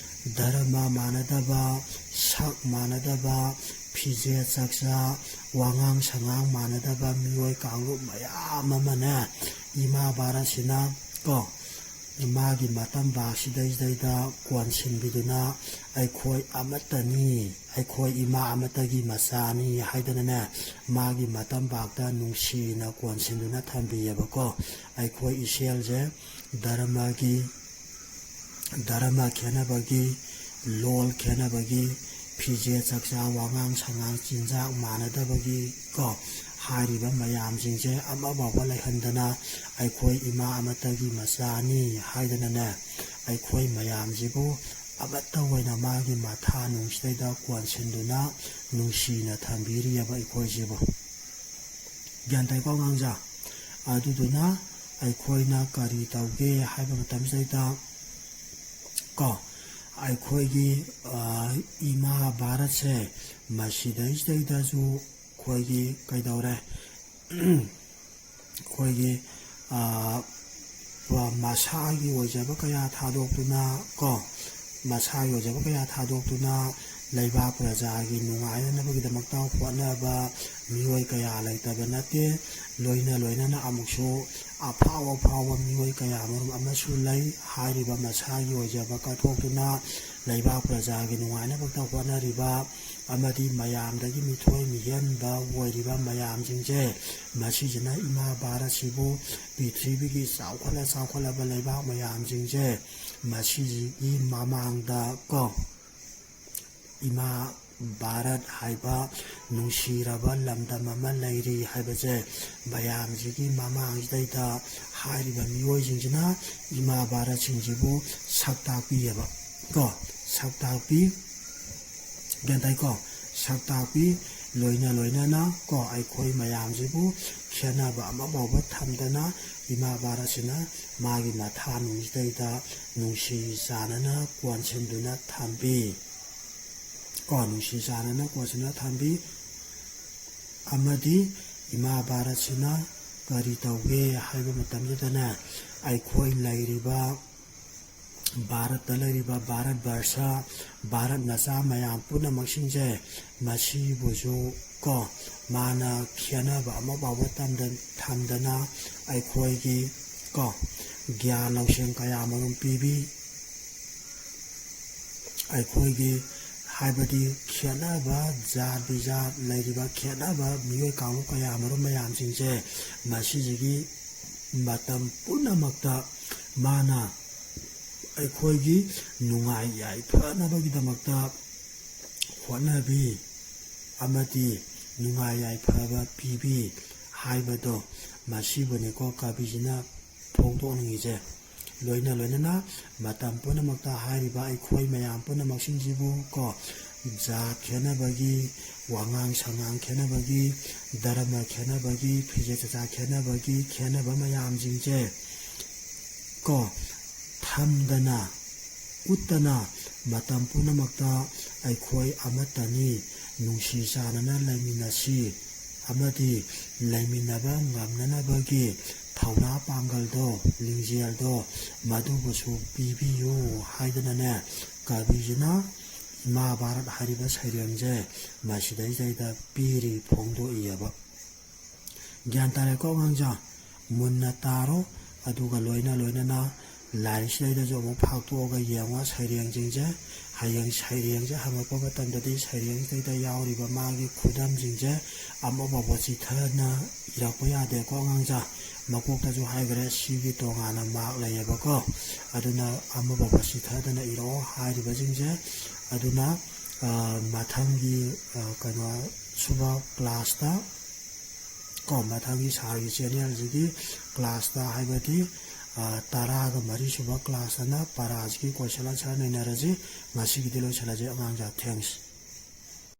ꯙꯔꯃ ꯃꯥꯟꯅꯗꯕ, ꯁꯛ ꯃꯥꯟꯅꯗꯕ, ꯐꯤꯖꯦꯠ ꯆꯥꯛꯆꯥ, ꯋꯥꯉꯥꯡ ꯁꯉꯥꯡ ꯃꯥꯟꯅꯗꯕ ꯃꯤꯑꯣꯏ ꯀꯥꯡꯂꯨꯞ ꯃꯌꯥꯝ ꯑꯃꯅꯦ, ꯏꯃꯥ ꯚꯥꯔꯠꯁꯤꯅ ꯀꯣ, ꯃꯥꯒꯤ ꯃꯇꯝ ꯚꯥꯒꯁꯤꯗꯩꯗꯩꯗ ꯀꯣꯟꯁꯤꯟꯕꯤꯗꯨꯅ ꯑꯩꯈꯣꯏ ꯑꯃꯠꯇꯅꯤ, ꯑꯩꯈꯣꯏ ꯏꯃꯥ ꯑꯃꯠꯇꯒꯤ ꯃꯆꯥꯅꯤ ꯍꯥꯏꯗꯅꯅꯦ, ꯃꯥꯒꯤ ꯃꯇꯝ ꯚꯥꯒꯇ ꯅꯨꯡꯁꯤꯅ ꯀꯣꯟꯁꯤꯟꯗꯨꯅ ꯊꯝꯕꯤꯌꯦꯕꯀꯣ꯫ ꯑꯩꯈꯣꯏ ꯏꯁꯦꯜꯁꯦ ꯙꯔꯃꯒꯤ, ꯙꯔꯃ ꯈꯦꯠꯅꯕꯒꯤ, ꯂꯣꯜ ꯈꯦꯠꯅꯕꯒꯤ, ꯐꯤꯖꯦꯠ ꯆꯥꯛꯆꯥ, ꯋꯥꯉꯥꯡ ꯁꯉꯥꯡ, ꯆꯤꯟꯖꯥꯛ ꯃꯥꯟꯅꯗꯕꯒꯤ ꯀꯣ, ꯍꯥꯏꯔꯤꯕ ꯃꯌꯥꯝꯁꯤꯡꯁꯦ ꯑꯃꯐꯥꯎꯕ ꯂꯩꯍꯟꯗꯅ ꯑꯩꯈꯣꯏ ꯏꯃꯥ ꯑꯃꯠꯇꯒꯤ ꯃꯆꯥꯅꯤ ꯍꯥꯏꯗꯅꯅꯦ, ꯑꯩꯈꯣꯏ ꯃꯌꯥꯝꯁꯤꯕꯨ ꯑꯃꯠꯇ ꯑꯣꯏꯅ ꯃꯥꯒꯤ ꯃꯊꯥ ꯅꯨꯡꯁꯤꯗꯩꯗ ꯀꯣꯟꯁꯤꯟꯗꯨꯅ ꯅꯨꯡꯁꯤꯅ ꯊꯝꯕꯤꯔꯤꯑꯕ ꯑꯩꯈꯣꯏꯁꯤꯕꯨ꯫ ꯒ꯭ꯌꯥꯟ ꯇꯥꯏꯀꯣ ꯑꯉꯥꯡꯖꯥ? ꯑꯗꯨꯗꯨꯅ ꯑꯩꯈꯣꯏꯅ ꯀꯔꯤ ꯇꯧꯒꯦ ꯍꯥꯏꯕ ꯃꯇꯝꯁꯤꯗꯩꯗ ꯀꯣ, ꯑꯩꯈꯣꯏꯒꯤ, ꯑ, ꯏꯃꯥ ꯚꯥꯔꯠꯁꯦ ꯃꯁꯤꯗꯩꯁꯤꯗꯩꯗꯁꯨ ꯑꯩꯈꯣꯏꯒꯤ ꯀꯩꯗꯧꯔꯦ? ꯑꯩꯈꯣꯏꯒꯤ, ꯑ, ꯃꯁꯥꯒꯤ ꯑꯣꯏꯖꯕ ꯀꯌꯥ ꯊꯥꯗꯣꯛꯇꯨꯅ ꯀꯣ, ꯃꯁꯥꯒꯤ ꯑꯣꯏꯖꯕ ꯀꯌꯥ ꯊꯥꯗꯣꯛꯇꯨꯅ ꯂꯩꯕꯥꯛ ꯄ꯭ꯔꯖꯥꯒꯤ ꯅꯨꯡꯉꯥꯏꯅꯅꯕꯒꯤꯗꯃꯛꯇ ꯍꯣꯠꯅꯕ ꯃꯤꯑꯣꯏ ꯀꯌꯥ ꯂꯩꯇꯕ ꯅꯠꯇꯦ꯫ ꯂꯣꯏꯅ ꯂꯣꯏꯅꯅ ꯑꯃꯨꯛꯁꯨ ꯑꯐꯥꯎ ꯑꯐꯥꯎꯕ ꯃꯤꯑꯣꯏ ꯀꯌꯥ ꯃꯔꯨꯝ ꯑꯃꯁꯨ ꯂꯩ꯫ ꯍꯥꯏꯔꯤꯕ ꯃꯁꯥꯒꯤ ꯑꯣꯏꯖꯕ ꯀꯠꯊꯣꯛꯇꯨꯅ ꯂꯩꯕꯥꯛ ꯄ꯭ꯔꯖꯥꯒꯤ ꯅꯨꯡꯉꯥꯏꯅꯕꯇ ꯍꯣꯠꯅꯔꯤꯕ ꯑꯃꯗꯤ ꯃꯌꯥꯝꯗꯒꯤ ꯃꯤꯊꯣꯏ ꯃꯤꯍꯦꯟꯕ ꯑꯣꯏꯔꯤꯕ ꯃꯌꯥꯝꯁꯤꯡꯁꯦ, ꯃꯁꯤꯁꯤꯅ ꯏꯃꯥ ꯚꯥꯔꯠꯁꯤꯕꯨ ꯄ꯭ꯔꯤꯊꯤꯕꯤꯒꯤ ꯆꯥꯎꯈꯠꯂ ꯆꯥꯎꯈꯠꯂꯕ ꯂꯩꯕꯥꯛ ꯃꯌꯥꯝꯁꯤꯡꯁꯦ ꯃꯁꯤꯁꯤꯒꯤ ꯃꯃꯥꯡꯗ ꯀꯣ, ꯏꯃꯥ ꯚꯥꯔꯠ ꯍꯥꯏꯕ ꯅꯨꯡꯁꯤꯔꯕ ꯂꯝꯗꯝ ꯑꯃ ꯂꯩꯔꯤ ꯍꯥꯏꯕꯁꯦ ꯃꯌꯥꯝꯁꯤꯒꯤ ꯃꯃꯥꯡꯁꯤꯗꯩꯗ ꯍꯥꯏꯔꯤꯕ ꯃꯤꯑꯣꯏꯁꯤꯡꯁꯤꯅ ꯏꯃꯥ ꯚꯥꯔꯠꯁꯤꯡꯁꯤꯕꯨ ꯁꯛ ꯇꯥꯛꯄꯤꯑꯕ ꯀꯣ, ꯁꯛ ꯇꯥꯛꯄꯤ꯫ ꯒ꯭ꯌꯥꯟ ꯇꯥꯏꯀꯣ? ꯁꯛ ꯇꯥꯛꯄꯤ꯫ ꯂꯣꯏꯅ ꯂꯣꯏꯅꯅ ꯀꯣ, ꯑꯩꯈꯣꯏ ꯃꯌꯥꯝꯁꯤꯕꯨ ꯈꯦꯠꯅꯕ ꯑꯃꯐꯥꯎꯕ ꯊꯝꯗꯅ ꯏꯃꯥ ꯚꯥꯔꯠꯁꯤꯅ ꯃꯥꯒꯤ ꯃꯊꯥꯅꯨꯡꯁꯤꯗꯩꯗ ꯅꯨꯡꯁꯤ ꯆꯥꯟꯅꯅ ꯀꯣꯟꯁꯤꯟꯗꯨꯅ ꯊꯝꯕꯤ ꯀꯣ, ꯅꯨꯡꯁꯤ ꯆꯥꯟꯅꯅ ꯀꯣꯟꯁꯤꯟꯗꯨꯅ ꯊꯝꯕꯤ꯫ ꯑꯃꯗꯤ ꯏꯃꯥ ꯚꯥꯔꯠꯁꯤꯅ ꯀꯔꯤ ꯇꯧꯒꯦ ꯍꯥꯏꯕ ꯃꯇꯝꯁꯤꯗꯅꯦ, ꯑꯩꯈꯣꯏ ꯂꯩꯔꯤꯕ ꯚꯥꯔꯠꯇ ꯂꯩꯔꯤꯕ ꯚꯥꯔꯠ ꯚꯔꯁ, ꯚꯥꯔꯠ ꯃꯆꯥ ꯃꯌꯥꯝ ꯄꯨꯝꯅꯃꯛꯁꯤꯡꯁꯦ, ꯃꯁꯤꯕꯨꯁꯨ ꯀꯣ, ꯃꯥꯅ ꯈꯦꯠꯅꯕ ꯑꯃ ꯐꯥꯎꯕ ꯊꯝꯗ-, ꯊꯝꯗꯅ ꯑꯩꯈꯣꯏꯒꯤ ꯀꯣ, ꯒ꯭ꯌꯥꯟ ꯂꯧꯁꯤꯡ ꯀꯌꯥ ꯃꯔꯨꯝ ꯄꯤꯕꯤ꯫ ꯑꯩꯈꯣꯏꯒꯤ ꯍꯥꯏꯕꯗꯤ ꯈꯦꯠꯅꯕ ꯖꯥꯠ ꯕꯤꯖꯥꯠ ꯂꯩꯔꯤꯕ ꯈꯦꯠꯅꯕ ꯃꯤꯑꯣꯏ ꯀꯥꯡꯂꯨꯞ ꯀꯌꯥ ꯃꯔꯨꯝ ꯃꯌꯥꯝꯁꯤꯡꯁꯦ ꯃꯁꯤꯁꯤꯒꯤ ꯃꯇꯝ ꯄꯨꯝꯅꯃꯛꯇ ꯃꯥꯅ ꯑꯩꯈꯣꯏꯒꯤ ꯅꯨꯡꯉꯥꯏ ꯌꯥꯏꯐꯅꯕꯒꯤꯗꯃꯛꯇ ꯍꯣꯠꯅꯕꯤ ꯑꯃꯗꯤ ꯅꯨꯡꯉꯥꯏ ꯌꯥꯏꯐꯕ ꯄꯤꯕꯤ ꯍꯥꯏꯕꯗꯣ ꯃꯁꯤꯕꯨꯅꯤꯀꯣ ꯀꯕꯤꯁꯤꯅ ꯐꯣꯡꯗꯣꯛꯅꯤꯡꯉꯤꯁꯦ꯫ ꯂꯣꯏꯅ ꯂꯣꯏꯅꯅ ꯃꯇꯝ ꯄꯨꯝꯅꯃꯛꯇ ꯍꯥꯏꯔꯤꯕ ꯑꯩꯈꯣꯏ ꯃꯌꯥꯝ ꯄꯨꯝꯅꯃꯛꯁꯤꯡꯁꯤꯕꯨ ꯀꯣ, ꯖꯥꯠ ꯈꯦꯠꯅꯕꯒꯤ, ꯋꯥꯉꯥꯡ ꯁꯉꯥꯡ ꯈꯦꯠꯅꯕꯒꯤ, ꯙꯔꯃ ꯈꯦꯠꯅꯕꯒꯤ, ꯐꯤꯖꯦꯠ ꯆꯥꯛꯆꯥ ꯈꯦꯠꯅꯕꯒꯤ ꯈꯦꯠꯅꯕ ꯃꯌꯥꯝꯁꯤꯡꯁꯦ ꯀꯣ, ꯊꯝꯗꯅ ꯎꯠꯇꯅ ꯃꯇꯝ ꯄꯨꯝꯅꯃꯛꯇ ꯑꯩꯈꯣꯏ ꯑꯃꯠꯇꯅꯤ, ꯅꯨꯡꯁꯤ ꯆꯥꯟꯅꯅ ꯂꯩꯃꯤꯟꯅꯁꯤ ꯑꯃꯗꯤ ꯂꯩꯃꯤꯟꯅꯕ ꯉꯝꯅꯅꯕꯒꯤ ꯊꯧꯅꯥ ꯄꯥꯡꯒꯜꯗꯣ, ꯂꯤꯡꯖꯦꯜꯗꯣ ꯃꯗꯨꯕꯨꯁꯨ ꯄꯤꯕꯤꯌꯨ ꯍꯥꯏꯗꯅꯅꯦ, ꯀꯕꯤꯁꯤꯅ ꯏꯃꯥ ꯚꯥꯔꯠ ꯍꯥꯏꯔꯤꯕ ꯁꯩꯔꯦꯡꯁꯦ ꯃꯁꯤꯗꯩꯁꯤꯗꯩꯗ ꯄꯤꯔꯤ, ꯐꯣꯡꯗꯣꯛꯏꯑꯕ꯫ ꯒ꯭ꯌꯥꯟ ꯇꯥꯔꯦꯀꯣ ꯑꯉꯥꯡꯁꯥ? ꯃꯨꯟꯅ ꯇꯥꯔꯣ, ꯑꯗꯨꯒ ꯂꯣꯏꯅ ꯂꯣꯏꯅꯅ ꯂꯥꯏꯔꯤꯛꯁꯤꯗꯩꯗꯁꯨ ꯑꯃꯨꯛ ꯐꯥꯛꯇꯣꯛꯑꯒ ꯌꯦꯡꯉꯣ ꯁꯩꯔꯦꯡꯁꯤꯡꯁꯦ꯫ ꯍꯌꯦꯡ ꯁꯩꯔꯦꯡꯁꯦ ꯍꯪꯉꯛꯄ ꯃꯇꯝꯗꯗꯤ ꯁꯩꯔꯦꯡꯁꯤꯗꯩꯗ ꯌꯥꯎꯔꯤꯕ ꯃꯥꯒꯤ ꯈꯨꯗꯝꯁꯤꯡꯁꯦ ꯑꯃꯐꯥꯎꯕ ꯆꯤꯊꯅ ꯏꯔꯛꯄ ꯌꯥꯗꯦꯀꯣ ꯑꯉꯥꯡꯁꯥ꯫ ꯃꯀꯣꯛꯇꯁꯨ ꯍꯥꯏꯈ꯭ꯔꯦ, ꯁꯤꯒꯤ ꯇꯣꯉꯥꯟꯅ ꯃꯥꯔꯛ ꯂꯩꯌꯦꯕꯀꯣ꯫ ꯑꯗꯨꯅ ꯑꯃꯐꯥꯎꯕ ꯆꯤꯊꯗꯅ ꯏꯔꯛꯑꯣ ꯍꯥꯏꯔꯤꯕꯁꯤꯡꯁꯦ꯫ ꯑꯗꯨꯅ ꯃꯊꯪꯒꯤ ꯀꯩꯅꯣ ꯁꯨꯕ ꯀ꯭ꯂꯥꯁꯇ ꯀꯣ, ꯃꯊꯪꯒꯤ ꯁꯥꯔꯒꯤ ꯆꯦꯅꯦꯜꯁꯤꯒꯤ ꯀ꯭ꯂꯥꯁꯇ, ꯍꯥꯏꯕꯗꯤ ꯇꯔꯥꯒ ꯃꯔꯤ ꯁꯨꯕ ꯀ꯭ꯂꯥꯁꯇꯅ ꯄꯔꯥꯁꯤꯒꯤ ꯀꯣꯏꯁꯟ ꯑꯟꯁꯔ ꯅꯩꯅꯔꯁꯤ꯫ ꯉꯁꯤꯒꯤꯗꯤ ꯂꯣꯏꯁꯤꯜꯂꯁꯤ ꯑꯉꯥꯡꯁꯥ꯫ Thanks꯫